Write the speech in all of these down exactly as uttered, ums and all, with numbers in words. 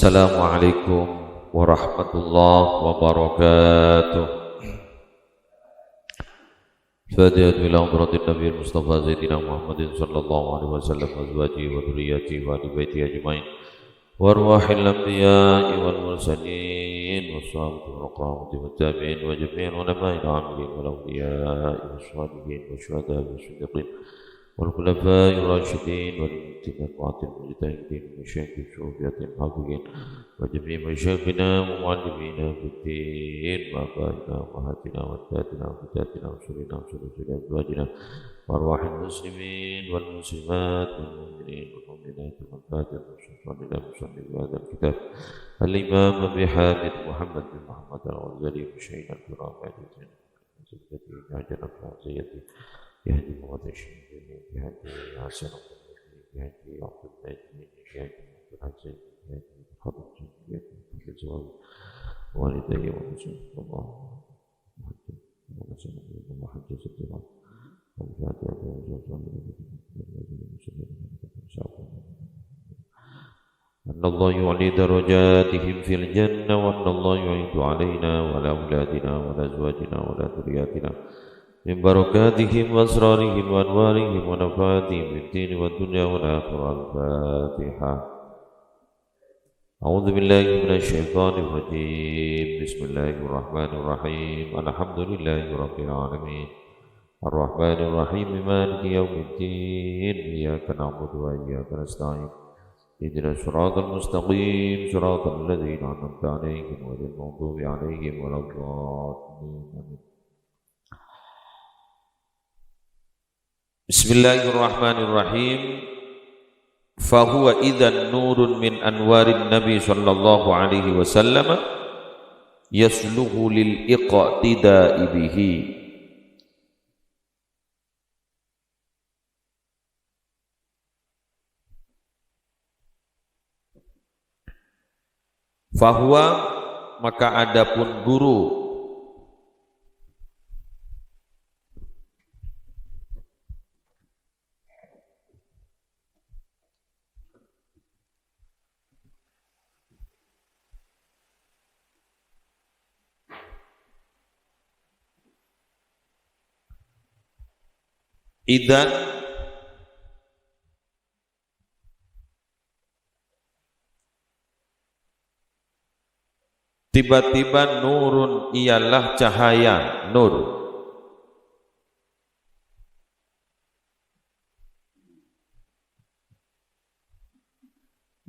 Assalamualaikum warahmatullahi wabarakatuh. Fatihah ila hadratin Nabi Mustafa Sayyidina Muhammadin sallallahu alaihi wasallam, wa azwajihi wa dzurriyyatihi wa ahli baitihi ajma'in, wa arwahil anbiya'i wal mursalin, wa sahabati wal qurra'il 'ainin wa tabi'in, wa jami'il ulama'il 'amilin wal awliya'i was shalihin wa syuhada'i was siddiqin wal khulafa'ir rasyidin wal mu'minin wal mu'minat wal mujtahidin wa syaikhis sufiyatil hafidzin wa jami'i masyayikhina wa mu'allimina fid din wa abaina wa ummahatina wa jaddatina wa jaddatina wa usulina wa usul usul azwajina wa arwahil muslimin wal muslimat wal mu'minin wal mu'minat wal mu'minat wal mu'minat wal mu'minat wal mu'minat wal mu'minat. Al-Imam Abi Hamid Muhammad bin Muhammad Al-Ghazali, Syaikhul Kiram, Haji Zainal Abidin, Haji Muhammad Al-Syaikhini, Haji Hasan Al-Khamis, Haji Abdul Majid, Haji Abdul Haji, Haji Abdul Haji, Haji Abdul Haji, Walidayya wa Muslim, Allahu Akbar. Al-Fatihah. أن الله يعلي درجاتهم في الجنة، وأن الله يعيد علينا وعلى أولادنا وعلى أزواجنا وعلى ذرياتنا من بركاتهم وأسرارهم وأنوارهم ونفحاتهم في الدين والدنيا والآخرة. الفاتحة. أعوذ بالله من الشيطان الرجيم. بسم الله الرحمن الرحيم. الحمد لله رب العالمين. الرحمن الرحيم. مالك يوم الدين. إياك نعبد وإياك نستعين. اهدنا الصراط المستقيم. صراط الذين أنعمت عليهم غير المغضوب عليهم ولا الضالين. آمين. Bismillahirrahmanirrahim. Fahuwa idzan nurun min anwarin Nabi sallallahu alaihi wasallam yasluhu lil iqtida'i bihi. Fahuwa, maka adapun guru, idzan, tiba-tiba nurun ialah cahaya, nur.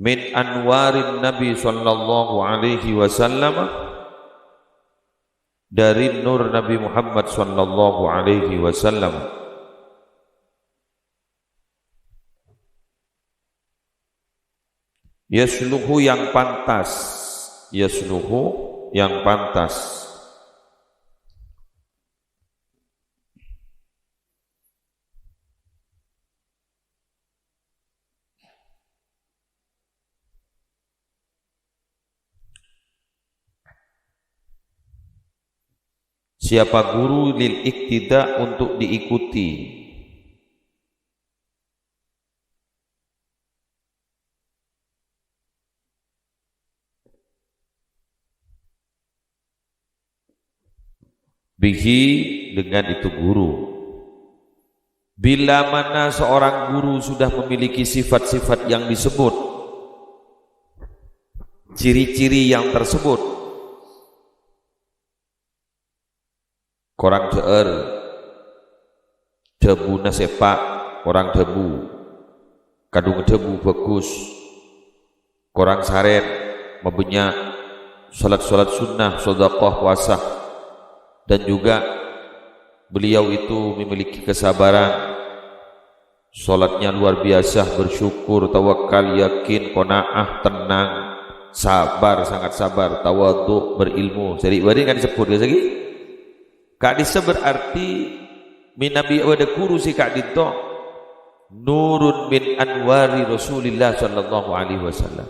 Min anwarin Nabi sallallahu alaihi wasallam, dari nur Nabi Muhammad sallallahu alaihi wasallam. Yasluhu, yang pantas. Yasluhu, yang pantas. Siapa guru? Lil iktida, untuk diikuti. Bihi, dengan itu guru. Bila mana seorang guru sudah memiliki sifat-sifat yang disebut, ciri-ciri yang tersebut, korang dhâ'âr, dhâbuna sèpa', korang dhâbu, kadhung dhâbu bhâghus, korang sarèn, mabânnya' salat-salat sunnah, sodakoh, puasa, dan juga beliau itu memiliki kesabaran. Salatnya luar biasa, bersyukur, tawakal, yakin, qanaah, tenang, sabar, sangat sabar, tawadhu, berilmu. Sè ri'-bâri' kan disebut, ya, sagi? Ka'dissa berarti mènabi bâdâ guru sè ka'dinto nurun min anwari Rasulillah sallallahu alaihi wasallam.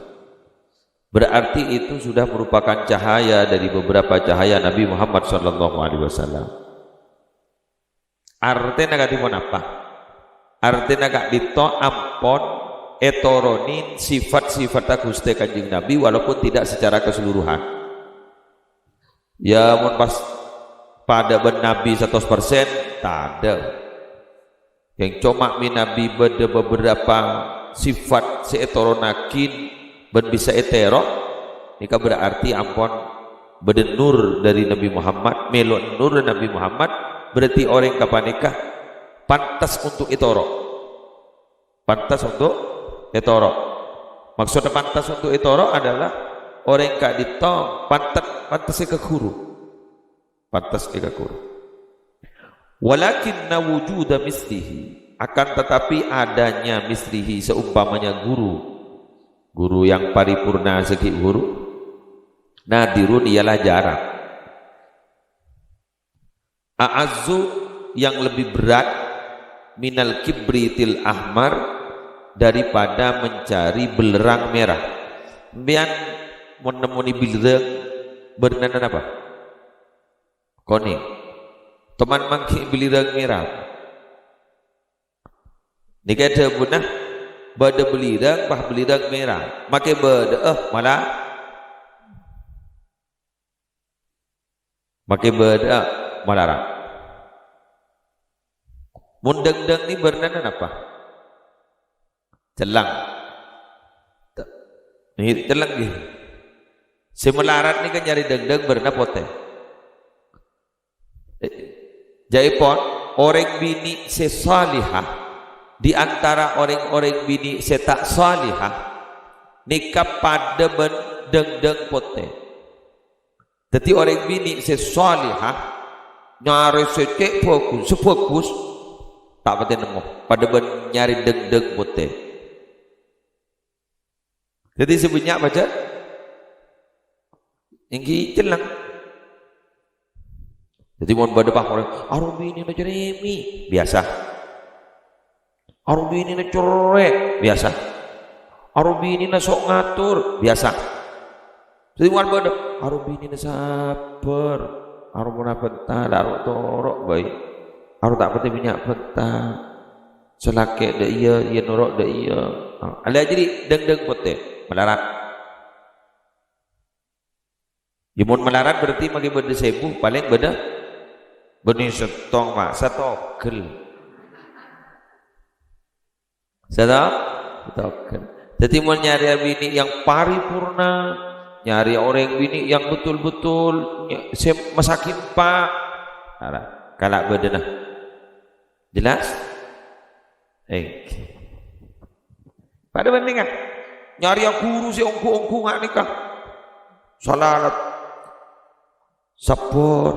Berarti itu sudah merupakan cahaya dari beberapa cahaya Nabi Muhammad sallallahu alaihi wasallam. Artèna ka'dinto ponapa? Artèna ka'dinto ampon ètoronin sifat-sifatta Ghustè Kanjeng Nabi, walaupun tidak secara keseluruhan. Ya, mon pas padâ bân Nabi satos persen, tadâ'. Yang coma mè' Nabi bâdâ beberapa sifat sè ètoronaghi bân bisa ètèro, nèka berarti ampon bâdâ nur dâri Nabi Muhammad, mèlo nur Nabi Muhammad, berarti orèng ghâpanèka pantes untuk ètoro. Pantes untuk ètoro. Maksudnya pantes untuk ètoro adalah orèng ka'dinto pantes, pantes èkaghuru. Pantes èkaghuru. Walakinna wujuda mislihi, akan tetapi adanya mislihi, seumpamanya guru, guru yang paripurna sè ghi' guru, nadirun ialah jarang. A'azzu, yang lebih berat, minal kibritil ahmar, daripada mencari belerang merah. Sampèyan mon nemmonè belerang bârnana napa? Konèng. Toman mangghi belerang merah. Nèka dhâbuna bâdâ belerang, pas belerang merah. Makè bâdâ'â, eh, malah Makè bâdâ'â malarat. Mon dângdâng nè bârnana napa? Celleng. Nè, celleng ghi. Sè malarat nèka nyarè dângdâng bârna potè. Eh, jâèpon, orèng binè' sè salihah, di antara orèng-orèng binè' sè ta' salihah, nèka padâ bân dângdâng potè. Dhâddhi orèng binè' sè salihah nyarè sè cè' bhâghus, sè bhâghus, ta' patè nemmo. Padâ bân nyarè dângdâng potè. Dhâddhi sè bânnya' pajhât èngghi celleng. Dhâddhi mon bâdâ pangorèng, "Aro binèna cerrèmè'," biyasa. Aro binèna cerrè', biyasa. Aro binèna sok ngator, biyasa. Sè bâdâ, aro binèna sabbhâr, aro mon abhânta, la aro toro' bhâi. Aro ta' patè bânnya' bhânta. Sè lakè' dâ' iyâ, iyâ noro' dâ' iyâ. Alè ajâri dângdâng potè, malarat. Yâ, mon malarat berarti makè bâdâ sèbu, palèng bâdâ bânnè sèttong, Pak, satogel. Sèttong? Satogel. Dhâddhi, mon nyarè binè' yang paripurna, nyarè orèng binè' yang betul-betul ny-, sè masakèn, Pak. Ala, kala' bâdâna. Jelas? Èngghi. Padâ bânnè, kan? Nyarèya ghuru sè ongghu-ongghu nga' nèka. Salalat. Sabbhâr.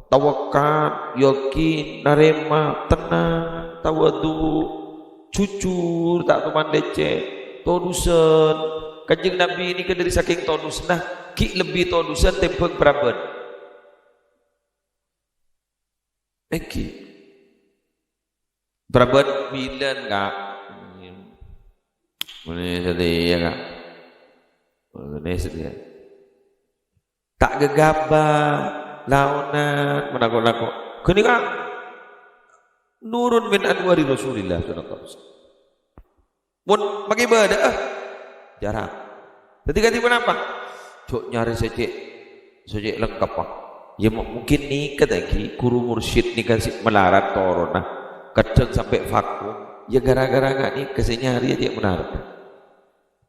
Tawakal. Yakin. Narèma. Tennang. Tawadhu. Jujur. Ta' toman lècèk. Todusân. Kanjeng Nabi nèka dâri sakèng todusânna, ghi' lebbi todusân tèmbhâng parabân. Èngghi. Parabân bilân, Ka'. Mènè satèya, Ka'. Mènè satèya. Ta' ghâghâbâ, laonan, malako-lako. Ghânèka nurun min anwari Rasulillah sallallahu alaihi wasallam. Mon makè bâdâ'â, jhârâng. Dhâddhi kadhi ponapa? Jhâ' nyarè sè cè', sè cè' lengkeppa. Yâ, mu-, mungkin nèka ta' èngghi, ghuru mursyid nèka sè malarat toronna. Kadhâng sampè' vakum. Yâ, ghârâ-ghârâ nga' nèka sè nyarè cè' malarat.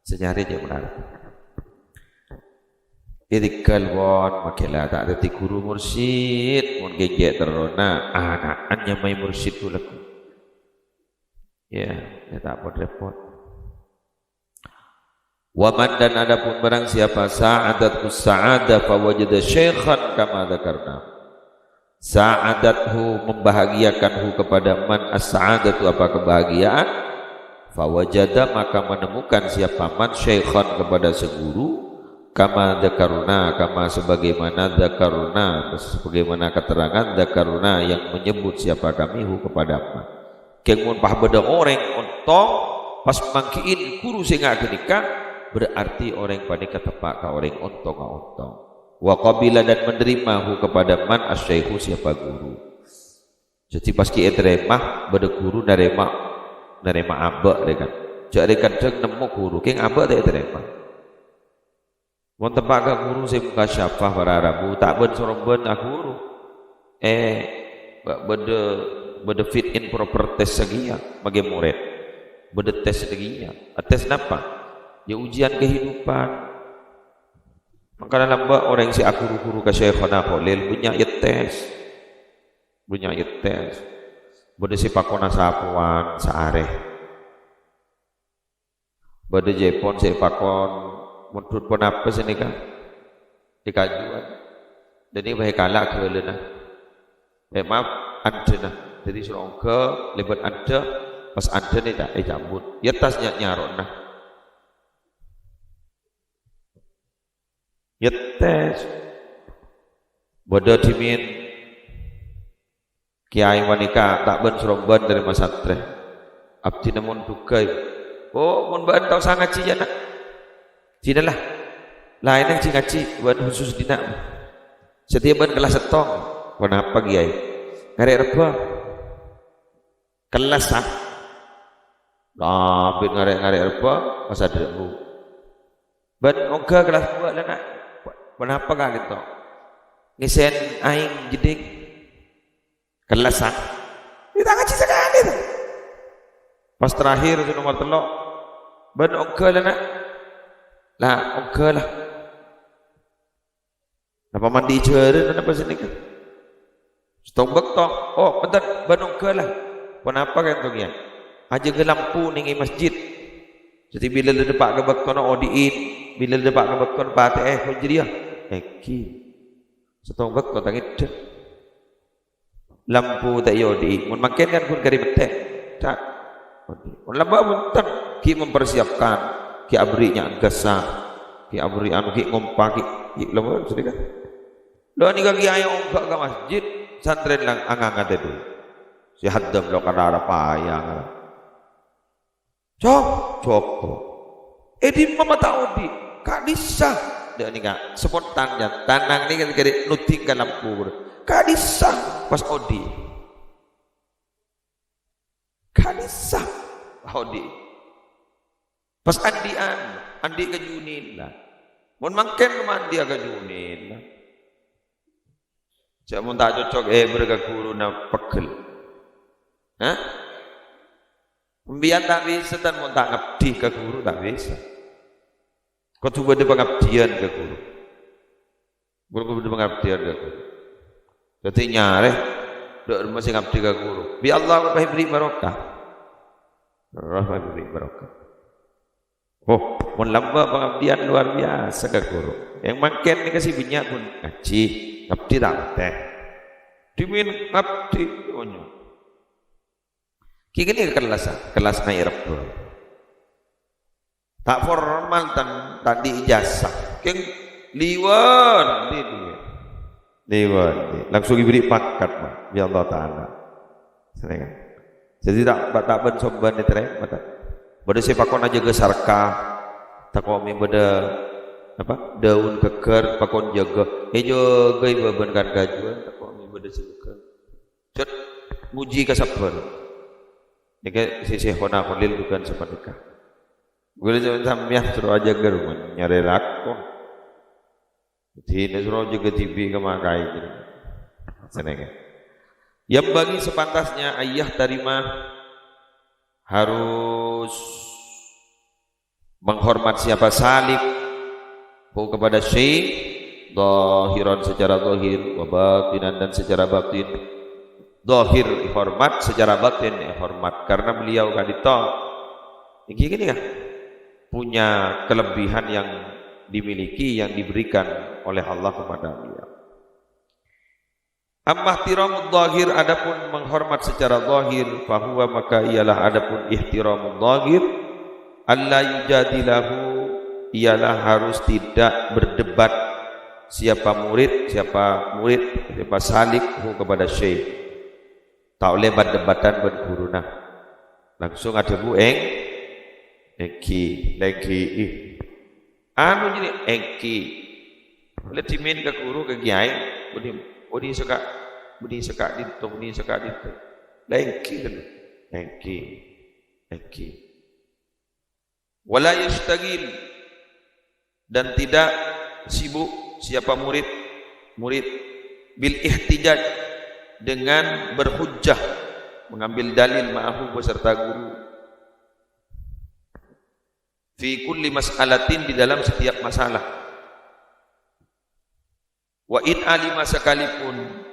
Sè nyarè cè' malarat. Yâ, tèghâl, pon, makè la ta' dhâddhi ghuru mursyid, mon ghi' cè' terrona, ana'na nyamaè mursyid ghulâ. Ya, ya, ta' pot-repot. Wa man, dan adapun barang siapa sa'adathu sa'adah fa wajada syaikhan kama dzakarna. Sa'adathu, membahagiakanhu kepada man as-sa'adatu, apa kebahagiaan, fa wajada, maka menemukan siapa man syaikhan, kepada seguru, kama dzakarna, kama sebagaimana dzakarna, sebagaimana keterangan dzakarna yang menyebut siapa kami hu kepada man. Kèng mon pas bâdâ orèng ontong, pas mangghi'in ghuru sè nga' ghânèka, berarti orèng panèka teppa' ka orèng ontongnga ontong. Wa qabila, dan menerima hu kepada man asy-syaikhu, siapa guru. Dhâddhi pas ghi' ètarèma, bâdâ ghuru narèma, narèma abâ' rè kan. Jhâ' rè kaddhâng nemmo ghuru, kèng abâ' ta' ètarèma. Mon teppa' ka ghuru sè mukasyafah para rabu, ta' bân-sorobân aghuru. Eh, bâ-, bâdâ, bâdâ fit and proper test sakèya, maghi morèd. Bâdâ tes sakèya. Tes napa? Ya, ujian kehidupan. Mangkana lambâ' orèng sè aghuru-ghuru ka Syaikhona Kholil, bânnya' ètes. Bânnya' ètes. Bâdâ sè pakona sapowan saarè. Bâdâ jhâ' pon sè èpakon, "Mon dhut ponapa sanèka?" Èkajuwâ. Dhâddhi bhâi kala' ghâlâna. Eh, maaf, andhâna. Dhâddhi soro ongghâ lèbât andhâ, pas andhâna èca-, ècabut. Ètes nya-, nyaro'na. Ètes. Bâdâ dhimèn. Kèyaè panèka ta' bân-sorobân tarèma santrè. Abdhina mon dhugâi. Oh, mon bâ'na ta' osa ngajhi, yâ, Na'. Dinah la. Laènna jhi ngajhi, bân khusus dinah. Satèya bân kellas sèttong. Ponapa, Kèyaè? Ngarè' rebbhâ. Kellas, ah. Abit ngarè'-ngarè' rebbhâ, pas adhâbu. Bân ongghâ kellas duwâ' la, Na'. Ponapa ka'dinto? Ngèssèn aèng jeddhing. Kellas, ah. Iyâ ta' ngajhi sakalè, to. Pas terakhir, sè nomer tello'. Bân ongghâ la, Na'. La, ongghâ la. Napa mandi jhârân napa sanèka? Sèttong bâkto. Oh, bhunten, bân ongghâ la. Ponapa ka'dinto kèya? Ajâgâ lampu nèng è masjid. Dhâddhi bilâ la dâpa' ka bâktona odi'in, bilâ la dâpa' ka bâktona patè'è, mon jârèya. Èngghi. Sèttong bâkto ta' ngèdhing. Lampu ta' èodi'i, mon mangkèn kan ghun karè mettè'. Ta'. Mon lambâ' bhunten, ghi' mempersiapkan, ghi' aberri' nya' ghâssa, ghi' aberri' anu, ghi' ngompa, ghi', ghi' lambâ' sanèka. Lha nèka kèyaè ongghâ ka masjid, santrèna lang angangatè dhu. Sè haddem lo' karara paya. Cok, coko. È dimma ma' ta' odi'? Ka'dissa'. Dâ' nèka, spontan, yâ. Tanang nèka kèra nodhing ka lampu, bro. Ka'dissa', pas odi'. Ka'dissa', pas odi'. Pas andi'an, andi' ka Junin, la. Mon mangkèn ma' andi'â ka Junin, la. Jhâ' mon ta' cocok èbârâ ka ghuruna pegghel. Hah? Sampèyan ta' bisa, tan, mon ta' ngabdi ka ghuru, ta' bisa. Kodhu bâdâ pangabdiyân ka ghuru. Kodhu bâdâ pangabdiyân ka ghuru. Dhâddhi nyarè, dâ' remma sè ngabdi ka ghuru. Bi' Allah pas èberri' barokah. Allah pas èberri' barokah. Oh, mon lambâ' pangabdiyân luar biasa ka ghuru. Yang mangkèn nèka sè bânnya' pon ngajhi, ngabdi ta' patè. Dhimèn ngabdi, onyo. Kèngèng nèka kellas, kellas naè' rebbhâ. Ta' formal, tan, ta' andi' ijazah. Kèng liwat, andi', andi'. Liwat, andi'. Langsung èberri' pangkat, Pak. Ya Allah Ta'ala. Senengan. Jadi ta', ta' bân-sombân ètarèma, ta'. Bâdâ sè pakon ajâgâ sarka, tako' mè' bâdâ, apa, daun ghâggâr, pakon jâgâ. Èjâgâi bâbân kan kajuwân, tako' mè' bâdâ sè ghâggâr. Cèt, nguji kasabbhâr. Nèka sè Syaikhona Kholil bhukan sapanèka. Ghulâ jhâ' sampèyan soro ajâgâ roma, nyarè lako. Dhina soro jâgâ dhibi' ka makaè. Senengan. Yang bagi sepantasnya ayah tarima harus menghormat siapa salik, hu kepada syekh, zahiran secara zahir, wa batinan dan secara batin. Zahir hormat, secara batin hormat. Karena beliau ka'dinto, èngghi ghânèka, punya kelebihan yang dimiliki, yang diberikan oleh Allah kepada beliau. Amma ihtiramudz zahir, adapun menghormat secara zahir, fahuwa, maka ialah adapun ihtiramudz zahir, alla yujadilahu, ialah harus tidak berdebat siapa murid, siapa murid, siapa salik, hu kepada syekh. Ta' ollè bat-debatan bân ghuruna. Langsung adhâbu èng-, èngghi, èngghi. Anu jârèya èngghi. La dhimèn ka ghuru, ka kèyaè, bânnè, bânnè sè ka-, bânnè sè ka'dinto, bânnè sè ka'dinto. La èngghi ghâllu. Èngghi. Èngghi. Wala yashtaghil, dan tidak sibuk siapa murid, murid bil ihtijaj, dengan berhujjah, mengambil dalil ma'ahu beserta guru. Fi kulli mas'alatin, di dalam setiap masalah. Wa in alima, sekalipun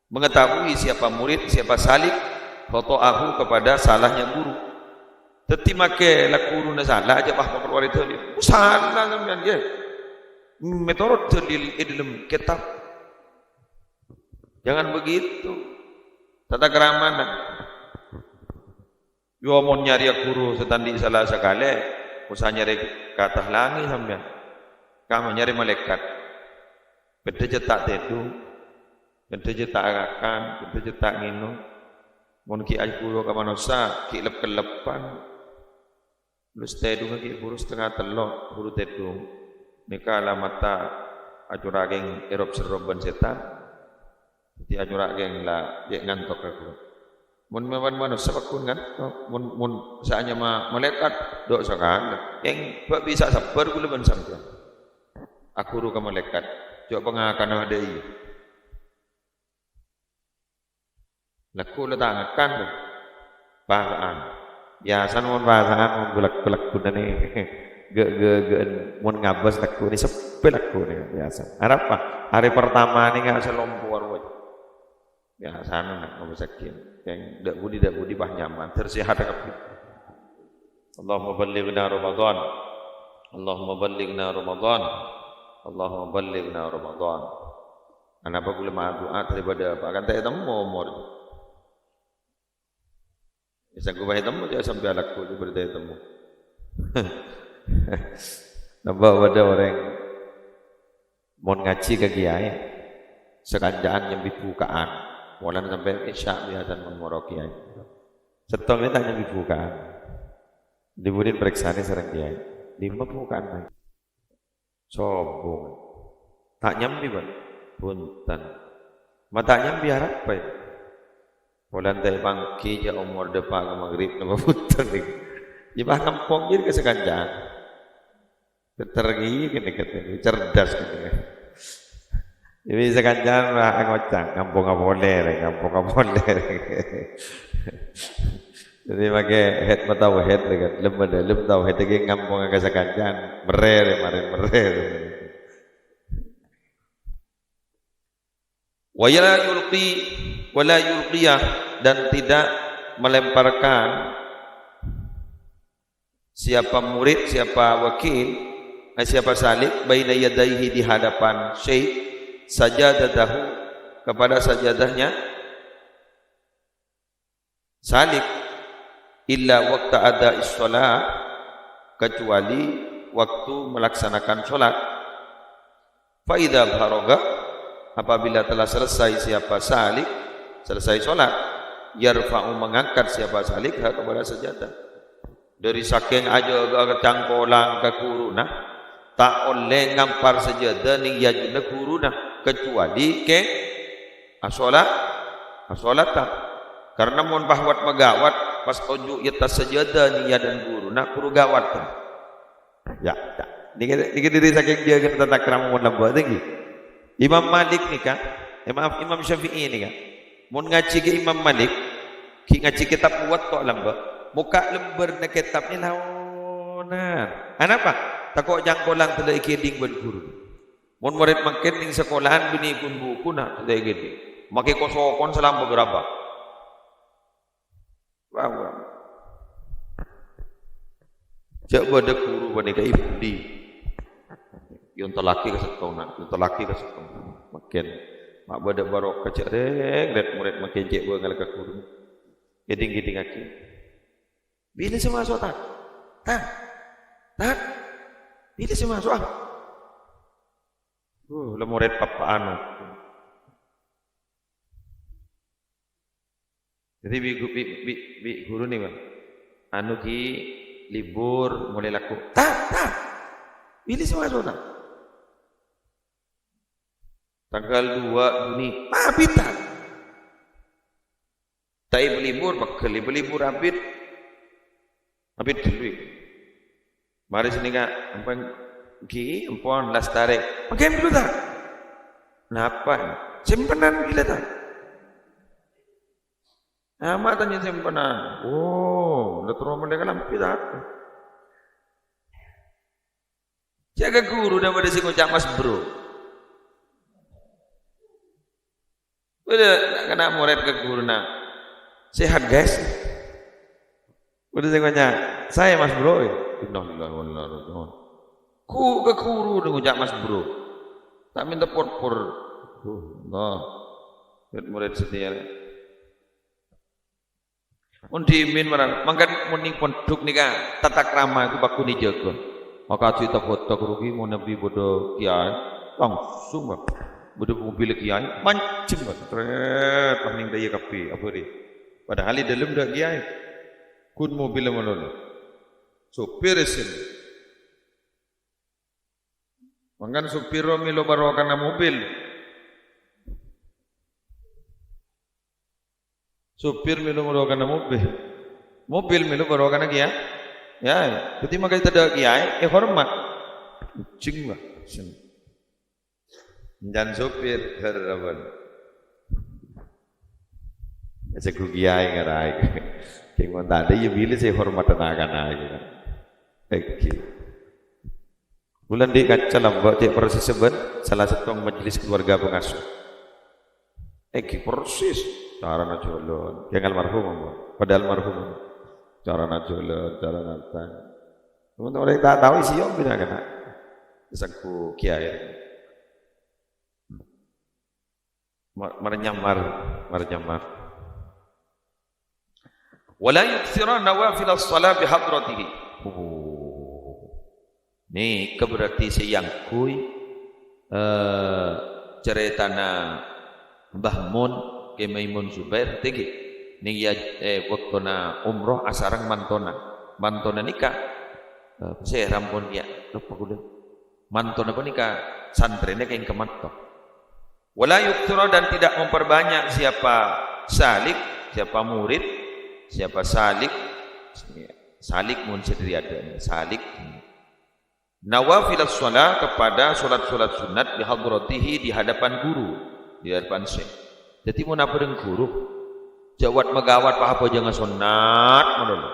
mengetahui siapa murid, siapa salik, khata'ahu, kepada salahnya guru. Dhâddhi makè la ghuruna sala, ajâ pas makalowar dalil. Sala sampèyan, yâ. Mètorot dalil è dâlem kètab. Jangan begitu. Tata kramana. Yo, mon nyarè ghuru sè ta' andi' sala sakalè, osa nyarè ka attas langngè' sampèyan. Kama nyarè malaèkat. Bâdâ jhâ' ta' tèdung, bâdâ jhâ' ta' ngakan, bâdâ jhâ' ta' ngènom. Mon ghi' aghuru ka manossa, ghi' lep-kellepan. Lus tèdungnga ghi' buru satengnga tello', buru tèdung. Nèka alamatta acora' kèng èrop-serrop bân sètan. Dhâddhi acora' kèng la cè' ngantok kaulâ. Mon mèman manossa pagghun ngantok, mon, mon sè anyama malaèkat, dhu' sakalè. Kèng bâ' bisa sabbhâr kaulâ bân sampèyan. Aghuru ka malaèkat, jhâ' pangakana dâ' iyâ. Lagghu' la ta' ngakan, lho. Pasa'an. Biyasana mon pasa'an, mon ghu-, lagghu'-lagghuna nè. Ghe'-, ghe'-, ghe'en, mon ngabâs lagghu' nè, seppè lagghu' nè, biyasa. Arapa? Arè pertama nè nga' sè lompo arowa. Biyasana na' ngabâs sagghiyan. Kèng dâ' budi, dâ' budi pas nyaman. Ter sehat kabbhi. Allahumma ballighna Ramadan. Allahumma ballighna Ramadan. Allahumma ballighna Ramadan. Anapa kaulâ madu'a daripada apa? Kan ta' ètemmo omor. Sanggup ètemmo, jhâ' sampè' alako, jhâ' bâdâ ètemmo. Napa bâdâ orèng mon ngajhi ka kiyaè, sakanca'an nyambi buka'an. Polana sampè' isya' biyasana mon moro kiyaè. Sèttong nè ta' nyambi buka'an. Dibudin parèksanè sareng kiyaè. Dimma buka'an? Sombong. Ta' nyambi, Pak? Bhunten. Ma' ta' nyambi arapa, yâ? Polana ta' èpangghi jhâ' omor dâpa' ka maghrib napa bhunten nèka. Yâ, pas ngampong jârèya ka sakanca'an. Pinter ghi kènè, kènè, cerdas kènè. Yâ, bisa sakanca'an, Pak, ngoca'na, "Ngamponga polè, rè, ngamponga polè, rè." Dhâddhi makè hèt matauhid, kan. Lem-, lem tauhid ghi ngamponga ka sakanca'an. Merrè, rè, marè merrè, rè. Wa la yulqi, wa la yulqiyah, dan tidak melemparkan siapa murid, siapa wakil, eh, siapa salik, baina yadaihi, di hadapan syekh, sajadatahu, kepada sajadahnya, salik, illa waqta ada'is shalah, kecuali waktu melaksanakan sholat. Fa idza faragha, apabila telah selesai siapa salik, selesai sholat, yarfa'u, mengangkat siapa salik, ha, kepada sajadah. Dhâri sakèng ajâgâ cangkolang ka ghuruna, ta' ollè ngampar sajâdâ nèng è ajunna ghuruna, kecuali kèng ashola-, asholata. Karena mon pahwat magawat, pas toju' è attas sajâdâ nèng è ajunna ghuruna, bhuru gawat. Yâ, yâ. Nèka, nèka dhâri sakèng jâgâna tata krama mon lambâ' tèngghi. Imam Malik nèka, eh, maaf, Imam Syafi'i nèka. Mon ngajhi ka Imam Malik, ghi ngajhi kètab Muwatta lambâ'. Mokka' lembârna kètab nè laonan. Anapa? Tako' cangkolang tadâ' èghedhing bân ghuru. Mon morèd mangkèn nèng sakola'an bânnè ghun-bukuna tadâ' èghedhing. Makè kosokon salambâ' bârâmpa. Wah, wah. Jhâ' bâdâ ghuru panèka èbuli. Èontallaghi ka sèttongan, èontallaghi ka sèttongan. Mangkèn, ma' bâdâ barokah jhâ' rèng, rèd-morèd mangkèn cè' bângal ka ghuru. Èdhing-èdhingngaghi. Bilâ sè maso', Tan? Tan? Tan? Bilâ sè maso', ah? Uh, la morèd pappa'an. Dhâddhi bi', bi', bi', bi' ghuru nè, Bang. Anu ghi libur molaè lako. Ta', ta'. Bilâ sè maso', ta'? Tangghâl dua Juni. Abit, ta'? Ta' èbâlibur, pegghel èbâlibur abit. Abit ghâllu. Marè sanèka, empon ghi, empon lastarè. Mangkèn dulu ta'? Napa? Simpenan ghi la ta'? Ama' tanya simpenan. Oh, la terro mendeka lampi ta'? Jhâ' ka ghuru dâ' bâdâ sè ngoca' Mas Bro. Bâdâ na'-kana' morèd ka ghuruna, "Sehat, guys?" Bâdâ sè ngoca', "Saè, Mas Bro." Innalillahi wa inna ilaihi raji'un. Ku-, ka ghuru ngoca' Mas Bro. Ta' mènta por-por. Duh, Allah. Morèd-morèd satèya. Mon dhimèn marèn, mangkèn mon neng pondhuk nèka tata krama iku pagghun èjâgâ. Akadhi tèk-bâtèk rugi mon nabi bâdâ kiyaè, langsung, Pak. Bâdâ mobil kiyaè, manjhem, Pak. Trèt, pas neng dâjâ kabbhi, abâri. Padahal è dâlem tadâ' kiyaè. Ghun mobil malolo. Sopir isen. Mangkèn sopir ro mèlo barokana mobil. Sopir mèlo barokana mobil. Mobil mèlo barokana kiyaè. Ya, dhâddhi mangkèn tadâ' kiyaè, èhormat. Kucing, Pak. Èncan sopir, harapan. Sènggu kiyaè ngaraè. Kèng mon tadâ' iyâ bilâ sè hormat na'-kana' iku. Èngghi. Bulâ andi' kaca lambâ' cè' persis sabbhân sala sèttong majelis keluarga pengasuh. Èngghi persis carana jhâlân. Yang almarhum apa? Padahal almarhum. Carana jhâlân, carana tang. Teman-teman yang tak tahu isi yang bina kena. Sènggu kiyaè. Mar-, marnyamar, marnyamar. "Wa la yuktsira nawafilas shalah bi hadratihi." Oh. Nèka berarti sè èangghuy, eh, carètana Mbah Mun, Kè Maimun Zubair, tèngghi. Nèka, eh, bâktona umroh asareng mantona. Mantona nèka, eh, sè rampon kèya, loppa kaulâ. Mantona panèka santrèna Kè Kemmat. "Wa la yuktsira," dan tidak memperbanyak siapa salik, siapa murid, siapa salik, salik mon sè dâri adâ'na, salik. "Nawafilas shalah," kepada salat-salat sunat, "bi hadratihi," di hadapan guru, di hadapan syekh. Dhâddhi mon abhâreng guru, jhâ' wat-magawat, pas abhâjângnga sunat malolo.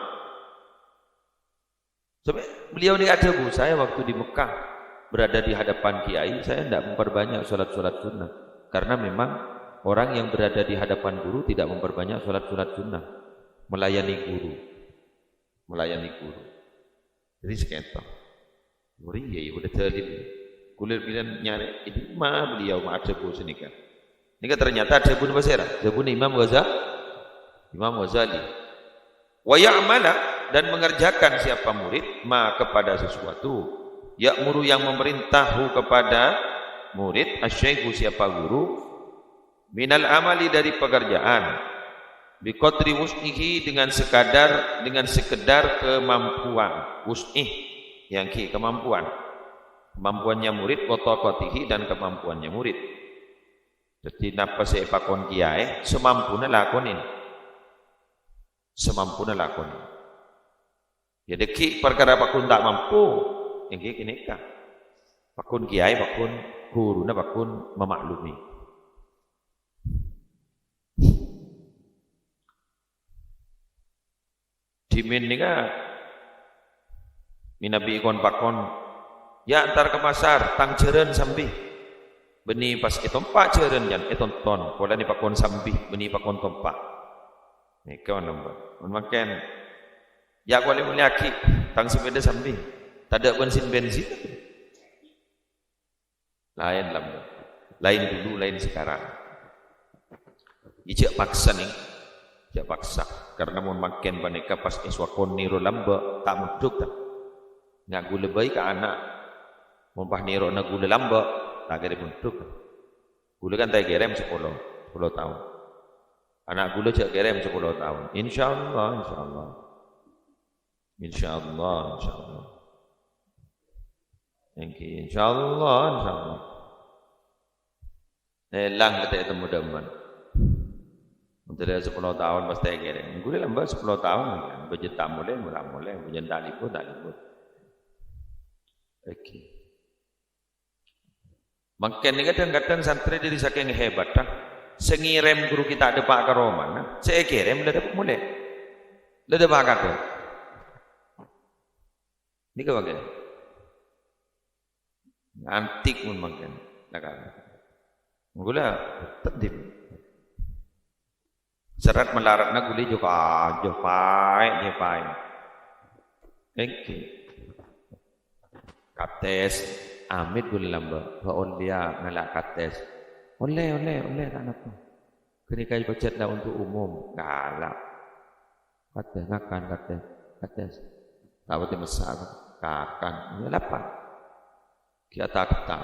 Sampai beliau ini adhâbu, "Saya waktu di Mekah berada di hadapan kiai, saya ndak memperbanyak salat-salat sunnah. Karena memang orang yang berada di hadapan guru tidak memperbanyak salat-salat sunnah. Melayani guru. Melayani guru." Jadi sekian. Muri ya, ya udah dalil. Kulit bilang nyari, ini ma beliau ma adhâbu sanèka. Nèka ternyata adhâbuna pasèra? Adhâbuna Imam Ghaza-, Imam Ghazali. "Wa ya'mala," dan mengerjakan siapa murid, "ma," kepada sesuatu. "Ya'muru," yang memerintah, "hu," kepada murid, "asy-syaikhu," siapa guru, "minal amali," dari pekerjaan, "bi qadri wus'ihi," dengan sekadar, dengan sekedar kemampuan, wus'ih, yang ki-, kemampuan. Kemampuannya murid, "wa thaqatihi," dan kemampuannya murid. Dhâddhi, napa sè èpakon kiyaè, samampuna lakonè. Samampuna lakonè. Ya, dhâggi' parkara pagghun ta' mampu, èngghi ghânèka. Pagghun kiyaè, pagghun ghuruna, pagghun mamaklumi. Dhimèn nèka mènabi kon-pakon, "Ya, entar ke pasar, tang jhârân sambi." Bânnè pas ètompa' jhârân, jân ètonton, polana pakon sambi, bânnè pakon tompa'. Nèka lambâ'. Mon mangkèn, "Ya, kowalè molèyaghi, tang sepèda sambi, tadâ' bensin-bensin." Laèn lambâ'. Laèn dulu, laèn sekarang. Jhâ' paksa, nèng. Jhâ' paksa. Karna mon mangkèn panèka pas èsowakon nèro lambâ', ta' mondhuk, ta'? Nga' ghulâ bhâi ka ana'. Mon pas nèrona ghulâ lambâ', ta' kèra mondhuk. Ghulâ kan ta' èkèrèm sapolo, sapolo taon. Ana' ghulâ jhâ' kèrèm sapolo taon. Insyaallah, insyaallah. Insyaallah, insyaallah. Èngghi, insyaallah, insyaallah. Èlang kètè' ètemmo dhâman. Mon jhâ' sapolo taon pas ta' èkèrèm. Ghulâ lambâ' sapolo taon, bâjâ ta' molè, mora molè, bâjâ ta' libur, ta' libur. Èngghi. Mangkèn nèka dhâng-kadhâng santrè dhâri sakèng hèbâddhâ, sè ngèrèm ghuru kita' dâpa' ka romana, sè èkèrèm la dâpa' molè. La dâpa' kadhâng. Nèka mangkèn. Ngantik mon mangkèn. Nah, kan. Ghulâ tèdhim. Sèrrat malaratna ghulâ jhâ' ka-, jhâ' paè', jhâ' paè'. Èngghi. Katès, amit ghulâ lambâ', bâ' ollèya ngala' katès. Ollè, ollè, ollè, ta' napa. Ghânèka pajhât la untuk umum, ngala'. Katès, ngakan, katès, katès. Ta' patè massa', kakan. Iyâ, lapa. Ghi' ata-ketta.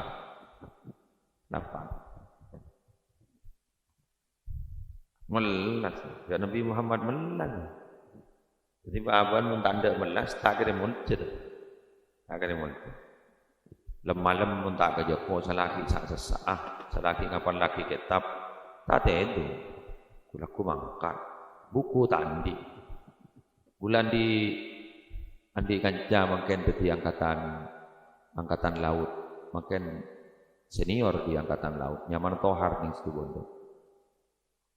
Lapa. Mellas. Jhâ' Nabi Muhammad mellas. Dhâddhi, bâ-abâ'na mon ta' endâ' mellas, ta' kèra monjhâr. Ta' kèra monjhâr. Lem-malem mon ta' kajhâpo, salaghi sa'-, sassa'a, salaghi ngapallaghi kètab, ta' tèdung. Ghu-lagghu mangkat. Buku ta' andi'. Ghulâ andi', andi' kanca mangkèn dhâddhi angkatan, angkatan laut. Mangkèn senior di angkatan laut. Nyamana Tohar nèng Situbondo.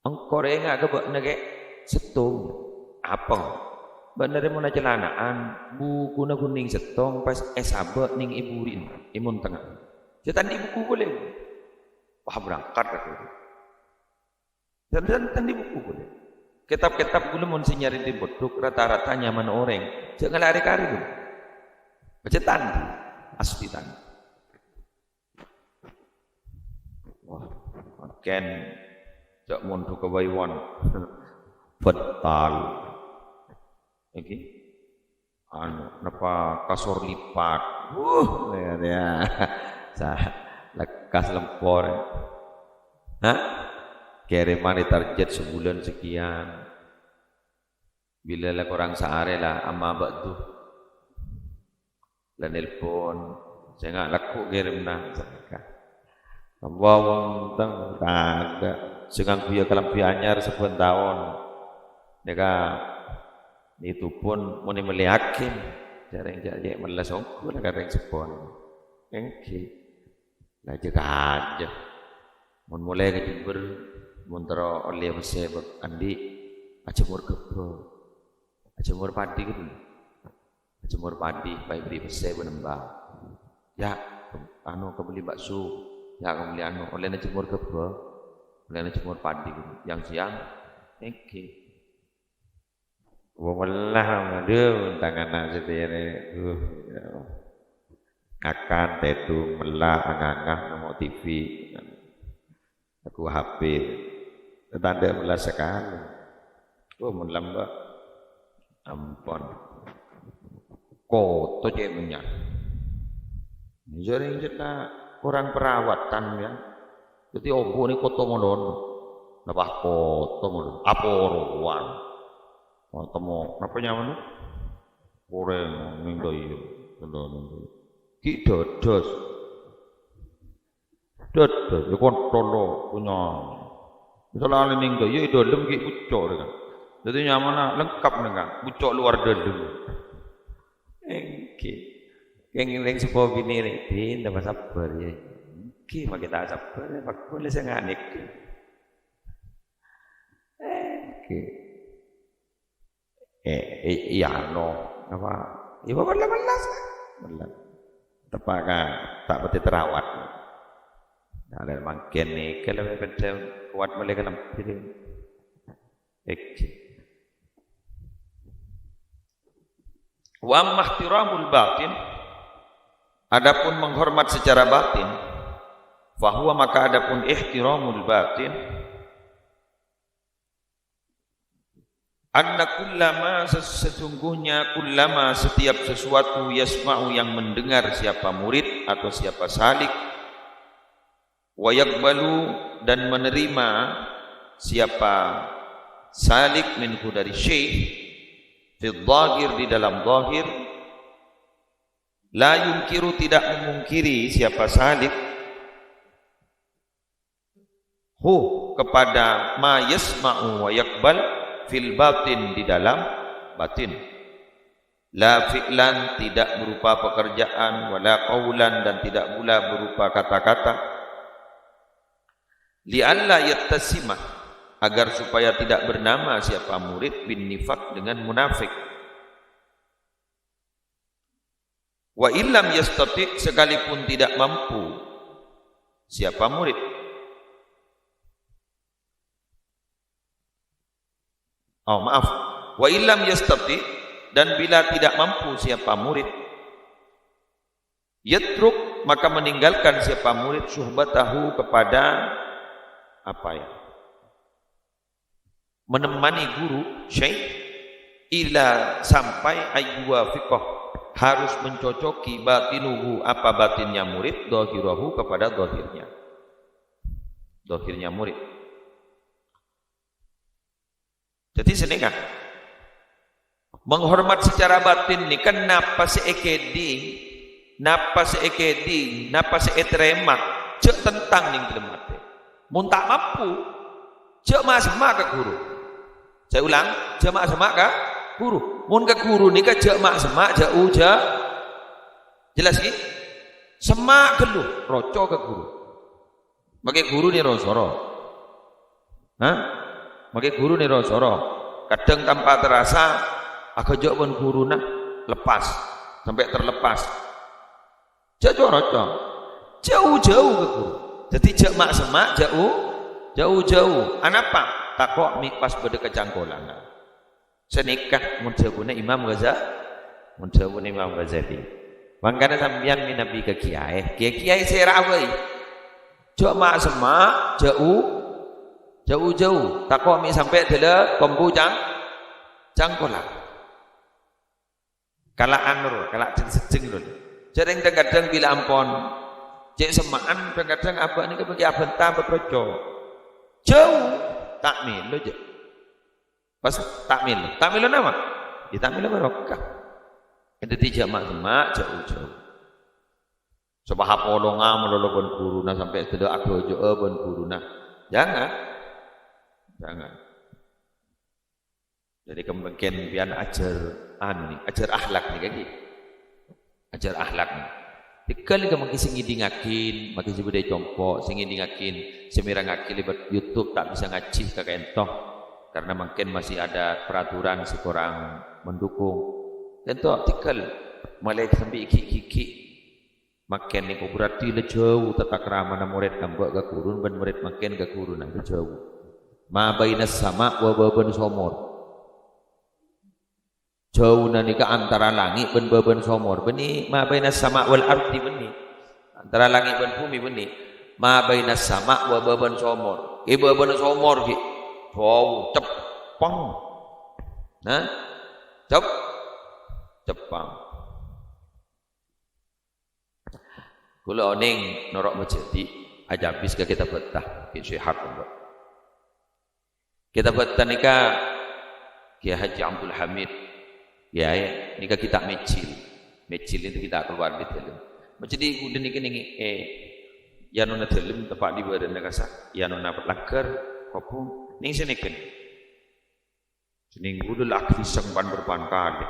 Engko' rènga' ka bâ'na, Kè, sèttong. Apa? Bâ'na rè mon acalana'an, bukuna ghun nèng sèttong, pas èsabâ' nèng è buri'na, è montengnga. Jhâ' ta' andi' buku polè. Wah, berangkat aku. Dan, dan, dan andi' buku polè. Kètab-kètab ghulâ mon sè nyarè è pondhuk rata-rata nyamana orèng. Jhâ' ngala' rè-karè, ghun. Pajhât ta' andi'. Asli ta' andi'. Wah, mangkèn jhâ' mondhugghâ bâi, Wan. Betal. Èngghi. Anu, napa kasor lipat. Wuh, ya, ya. Sa-, lekkas lempor. Hah? Kèrèman target sebulan sekian. Bilâ la korang saarè la, amma ba'du. La nelpon, sènga' lagghu' kèrèmna, sanèka. Apa wong tang tadâ'. Sè ngangghuya kalambhi anyar sabbhân taon. Nèka, itu pun mon èmellèyaghi, jhâ' rèng jhâ', jhâ' mellas ongghu la ka rèng seppona. Èngghi. La jhâ' kajâ. Mon molè ka Jember, mon terro ollè pèssè bâk andi', ajhâmor ghâbâ. Ajhâmor padi ghâbâ. Ajhâmor padi, pas èberri' pèssè bân emba. Ya, anu, kabelli bakso. Ya, kabelli anu, ollèna jhâmor ghâbâ. Ollèna jhâmor padi ghâbâ. Yang siang, èngghi. Wong mellas, aduh, tang ana' satèya rè. Duh, ya Allah. Ngakan, tèdung, mella', anganga, nonton T V. Aku H P. Tadâ' mellas sakalè. Oh, mon lambâ'. Ampon. Koto cè' mennya'. Jhâ' rèng jhâ' ta' korang perawatan, ya. Dhâddhi obu' nè koto molon. Napa koto molon? Aporowan. Oh, temo. Napa nyamana? Orèng nèng dâiyâ. Ghi' dâdâs. Dâdâs, ya kontol lo, punya. Misalnya nèng dâiyâ, è dâlem ghi' bucco' rè kan. Dhâddhi nyamana lengkap nèng kan, bucco' luar dâlem. Èngghi. Kèng rèng sepo binè rè, din, tambah sabbhâr, ya. Èngghi, makè ta' sabbhâr, ya, pakon sè nganèk. Èngghi. Eh, i-, iyâ, no. Apa? Iyâ, apa, mellas, mellas. Mellas. Tepa' ka, ta' patè terawat. Nah, lè mangkèn nèka lebbi peddhân kowat mellè kalambhi. Èngghi. Wa amma ihtiramul batin, adapun menghormat secara batin, fahuwa, maka adapun ihtiramul batin, anna kullama, ses-, sesungguhnya kullama, setiap sesuatu, yasma'u, yang mendengar siapa murid atau siapa salik, wa yaqbalu, dan menerima siapa salik, minhu, dari syekh, fil zahir, di dalam zahir, la yunkiru, tidak memungkiri siapa salik, hu, kepada ma yasma'u wa yaqbal, fil batin, di dalam batin. La fi'lan, tidak berupa pekerjaan, wala qaulan, dan tidak pula berupa kata-kata. Li'alla yattasima, agar supaya tidak bernama siapa murid bin nifaq, dengan munafik. Wa illam yastati, sekalipun tidak mampu siapa murid. Oh, maaf. Wa illam yastati, dan bila tidak mampu siapa murid, yatruk, maka meninggalkan siapa murid, suhbatahu, kepada apa ya? Menemani guru, syekh, ila, sampai, ayyuwafiqah, harus mencocoki, batinuhu, apa batinnya murid, zahirahu, kepada zahirnya. Zahirnya murid. Jadi sanèka, menghormat secara batin nèka napa sè èkèdhing, napa sè èkèdhing, napa sè ètarèma, jhâ' tentang nèng dâlem atè. Mon ta' mampu, jhâ' ma'-semma' ka guru. Saya ulang, jhâ' ma'-semma' ka guru. Mon ka guru nèka jhâ' ma'-semma', jhâ' u-, jhâ'. Jelas, ghi? Semma' ghâllu, roco ka guru. Makè guru nèro soro. Hah? Makè guru nèro soro. Kadhâng tanpa terasa, aghâjâ' bân ghuruna lepas, sampè' terlepas. Jhâ' coro-coro. Jhâ' u-, jhâ' u ka guru. Dhâddhi jhâ' ma'-semma', jhâ' u-, jhâ' u-, jhâ' u. Anapa? Tako' mè' pas bâdâ kacangkolangan. Sanèka mon dhâbuna Imam Ghaza-, mon dhâbuna Imam Ghazali. Mangkana sampèyan mènabi ka kiyaè, kiyaè-kiyaè sè ra'a bhâi. Jhâ' ma'-semma', jhâ' u-, jhâ' u-, jhâ' u. Tako' mè' sampè' dâlâ kombu cang-, cangkolang. Kala'an rowa, kala' jhâng-sajjhâng rowa. Jhâ' rèng dhâng-kadhâng bilâ ampon cè' semma'an, dhâng-kadhâng abâ' nèka bâgi abhânta bâ' roco. Jhâ' u, ta' mèlo jhâ'. Pas ta' mèlo. Ta' mèlo napa? Yâ ta' mèlo barokah. Dhâddhi jhâ' ma'-semma', jhâ' u-, jhâ' u. Sapa hapolonga malolo bân ghuruna sampè' dâlâ aghâjâ'â bân ghuruna. Jangan. Jangan. Dhâddhi kemangkèn sampèyan ajhâr anu nè, ajhâr akhlak nè, ghi. Ajhâr akhlak nè. Tèghâl nèka mangkè sè ngèdingngaghi, mangkè sè bâdâ è compo', sè ngèdingngaghi, sè mèrengngaghi lèbât YouTube ta' bisa ngajhi ka ka'ènto. Karena mangkèn masih ada peraturan sè kurang mendukung. Ka'ènto tèghâl malè sambi ghi'-ghi'-ghi'. Mangkèn nèko berarti la jhâu tata kramana morèd amba' ka ghurun bân morèd mangkèn ka ghuruna, la jhâu. Ma bainas sama' wa bâbân somor. Jhâuna nèka antara langngè' bân bâbân somor, bânnè. Ma bainas sama' wal ardi, bânnè. Antara langngè' bân bhumè, bânnè. Ma bainas sama' wa bâbân somor. È bâbâna somor, ghi. Jhâu, ceppeng. Nah? Cep-, ceppeng. Kaulâ onèng noro' majhâdhi', ajhâbis ka Kitab Battah, Ki Syihab, Pondok. Kitab Battah nèka Kiai Haji Abdul Hamid, Kiai nèka kitab Mijil. Mijil nèka kitab keluar di dalam. Majhâdhi' kaulâ nèka nèng, eh, è anona dalam, teppa' di bârâ'na kasa, è anona langghâr, kobhung, nèng sanèka. Seminggu dulu lagi sengpan berpan kali.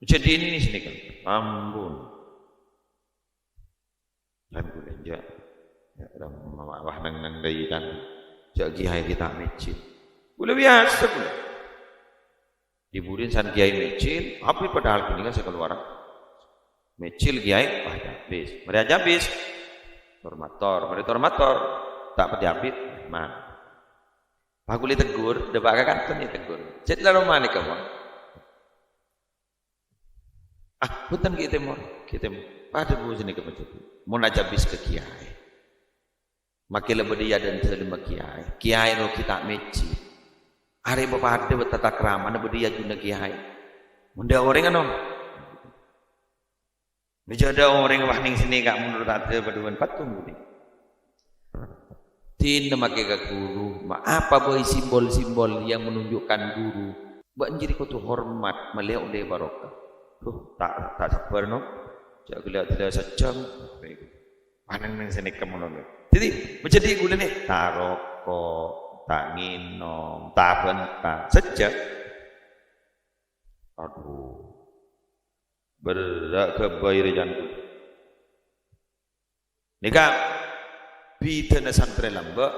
Jadi ini sini kan, ampun. Dan gue aja, ya, orang mama wah nang nang dari kan, jadi hai kita mecil. Gue biasa gue. Diburin san kiai mecil, apa padahal gini kan saya keluar. Mecil kiai, wah habis. Mari aja habis. Tormator, mari tormator. Tak peti habis, man. Pas kulâ tegur, dâpa' ka kantor nè tegur. Cè' la roma nèka, Bang. Ah, bhunten, Ki Timur, Ki Timur. Padâ bu sini ka majhâdhi'. Mon ajhâbis ka kiai. Makè la bâdâ è adâ'na dâlemma kiai. Kiai rogi ta' mèjhi. Arè papadâ bân tata kramana bâdâ è ajunna kiai. Mon dâ' orèng ano. Mèjâ dâ' orèng wah nèng sènè ka' menurut adâ' padâ bân patung budi. Dinna makè ka guru, ma-, apa bhâi simbol-simbol yang menunjukkan guru? Bâ'na jârèya kodhu hormat, malè ollè barokah. Duh, ta', ta' sabbhâr, no. Jâ' ghellâ'-ghellâ' sajjhâm. Wah nèng, nèng sènè ka' mono, no. Jadi, majhâdhi' ghulâ nè, ta' roko', ta' ngènom, ta' bânta, sajjhâm. Adhu, Berrâ' ghâbây rè can ghulâ. Nèka bhidhâna santrè lambâ'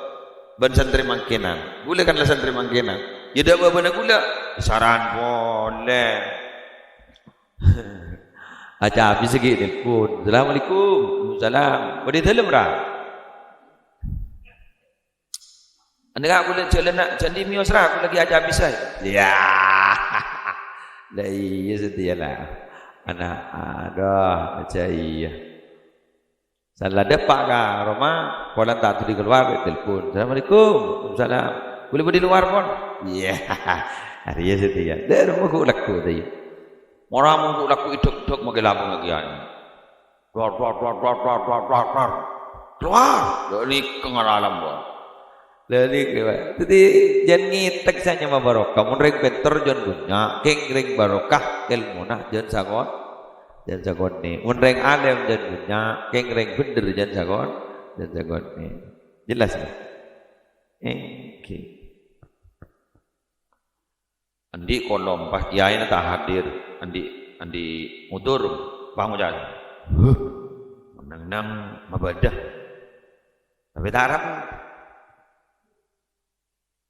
bân santrè mangkènan. Ghulâ kan la santrè mangkènan. Yâ dâ' bâbâna ghulâ, saran polè. Acabis ghi' nelpon. "Assalamualaikum." "Waalaikumsalam." "Bâdâ è dâlem, ra?" "Enggak, ghulâ jhâlân, na'. Jhâ' andi' mèyos, ra, ghulâ ghi' acabis aè." "Yâ." "La iyâ, satèya, la. Ana', adhu, jhâ' iyâ." Sala dâpa' ka roma, polana ta' dhuli kalowar, telpon. "Assalamualaikum." "Waalaikumsalam." "Ghulâ bâdâ è lowar, pon?" "Iyâ." "Arèya satèya." Dâ' roma ghu' lagghu' satèya. Mara mongghu lagghu' èdhek-dhek makè lamongnga kèya. Dor, dor, dor, dor. Kalowar. Lha nèka ngalalam, Bang. Lha nèka, Pak. Dhâddhi, jhân ngètèk sè nyama barokah. Mon rèng pènter jhân bânnya', kèng rèng barokah èlmona jhân sakon-, jhân sakonè'. Mon rèng alèm jhân bânnya', kèng rèng bhender jhân sakon-, jhân sakonè'. Jelas, ya? Èngghi. Andi' kolom, pas kèyaèna ta' hadir, andi', andi' mudur, pas ngoca', "Huh, nang-nang mabâdâ." Tapè ta' arapa.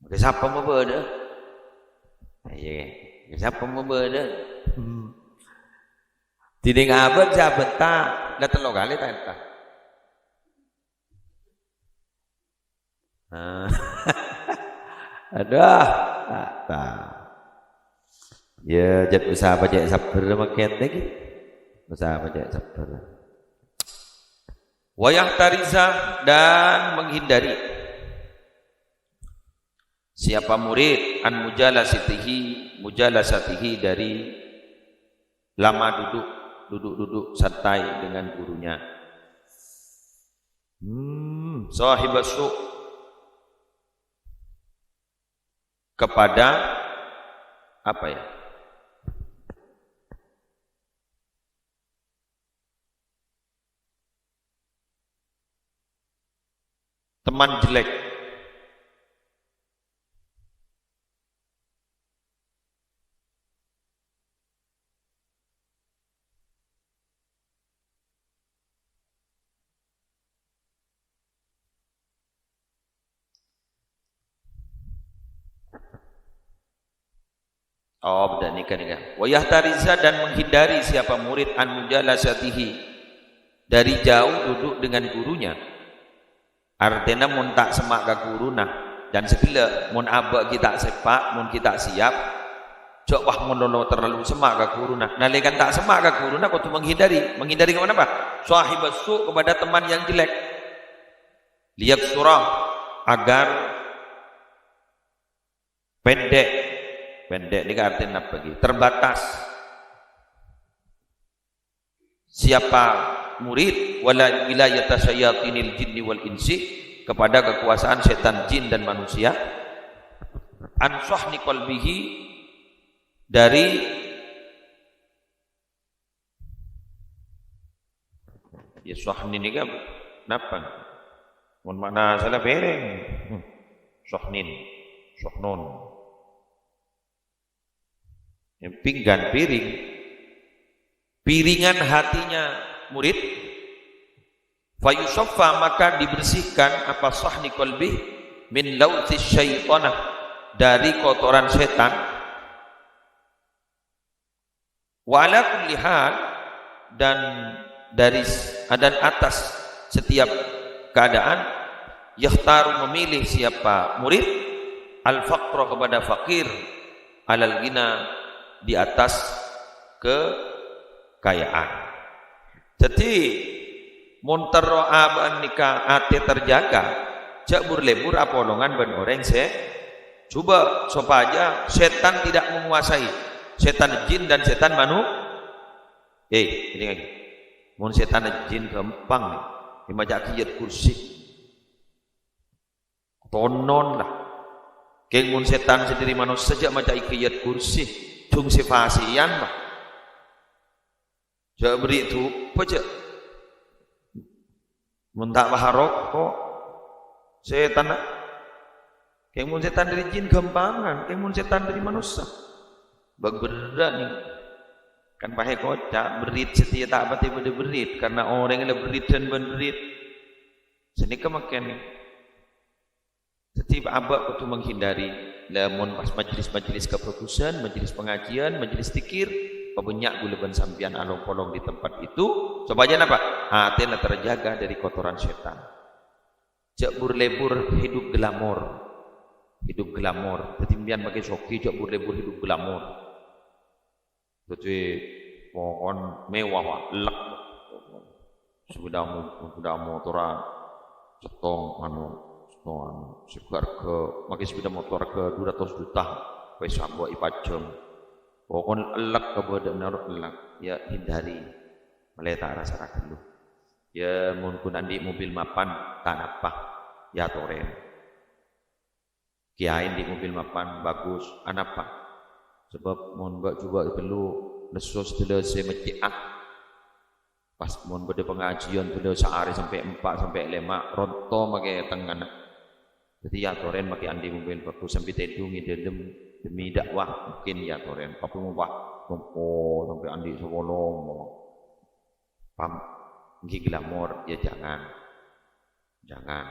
Makè sapa mabâdâ? Iyâ, makè sapa mabâdâ? Hmm. Dhinèng abâ' sè abhânta, la tello kalè ta' ènta? Nah. Adhu, ta', ta'. Yâ, jhât usaha pajhât sabbhâr mangkèn nèka. Usaha pajhât sabbhâr. "Wa yahtariza," dan menghindari. Siapa murid, "an mujalasatihi, mujalasatihi," dari lama duduk, duduk-duduk santai dengan gurunya. Hmm, sahibas su'. Kepada apa, ya? Teman jelek. Oh, bâdâ nèka, nèka. "Wa yahtariza," dan menghindari siapa murid, "an mujalasatihi," dari jauh duduk dengan gurunya. Artèna mon ta' semma' ka ghuruna, dan saghellâ', mon abâ' ghi' ta' seppa', mon ghi' ta' siap, jhâ' wah mon lolo terlalu semma' ka ghuruna. Nalèkana ta' semma' ka ghuruna kodhu menghindari. Menghindari kepada apa? Sahibas su', kepada teman yang jelek. Liyaksura, agar pendek. Pendek nèka artèna napa, ghi? Terbatas. Siapa murid, wala wilayata syayatinil jinni wal insi, kepada kekuasaan setan jin dan manusia, an sahni qalbihi, dari, ya, sahni nèka napa? Mon ma'na sala pèrèng. Hmm. Sahnin, sahnun. Ya, pinggan, piring. Piringan hatinya murid. Fayusaffa, maka dibersihkan apa, sahni qalbi, min lauthi syaitanah, dari kotoran setan. Wa ala kulli hal, dan dari s-, dan atas setiap keadaan, yakhtaru, memilih siapa murid, al-faqra, kepada fakir, alal ghina, di atas kekayaan. Dhâddhi, mon terro abâ'na nèka atè terjaga, jhâ' bur-lèbur apolongan bân orèng sè jhubâ', sopajâ setan tidak menguasai, setan jin dan setan manu-, eh, èdingngaghi. Mon setan jin ghâmpang, èmaca' kèyat kursi. Tonon, la. Kèng mon setan sè dhâri manossa jhâ' maca' kèyat kursi, dhung sè fasèyan, la. Jhâ' bâri' dupa, jhâ'. Mon ta' paha roko', setanna. Kèng mon setan dhâri jin ghâmpangan, kèng mon setan dhâri manossa, bâk berrâ' nèng. Kan pahè koca', berrit satèya ta' patè bâdâ berrit, karna orèng la berritan bân berrit. Sanèka mangkèn. Dhâddhi, abâ' kodhu menghindari, lamon pas majelis-majelis kabhâghusân, majelis pengajian, majelis dzikir, pabânnya' ghulâ bân sampèyan along-polong di tempat itu, sopajâ napa? Atèna terjaga dari kotoran setan. Jhâ' bur-lebur hidup glamor. Hidup glamor. Dhâddhi, sampèyan makè soghi, jhâ' bur-lebur hidup glamor. Dhâddhi, pokon mewah, Pak. Lek. Sepeda mo-, sepeda motoran. Settong, anu, settong, anu. Sè harga, makè sepeda motor harga dua ratus juta. Wes, ambo èpajâng. Pokon lek kabâdâ'ânna ro lek. Ya, hindari. Malè ta' rasa ragu. Ya, mon ghun andi' mobil mapan, ta' napa. Ya, torè. Kèyaè andi' mobil mapan, bagus. Anapa? Sabâb mon bâ' jhubâ' ghâllu, lesso sadhâlâ sè mèccè'â. Pas mon bâdâ pangajiân dhâlâ saarè sampè' empa' sampè' lèma', ronto makè tengnga'na. Dhâddhi, ya, torè makè andi' mobil bagus sampè' tèdung è dâlem demi dakwah, mungkin, ya, torè. Tapè mon pas ronto sampè' andi' sapolo, pam, èngghi glamor, ya, jangan. Jangan.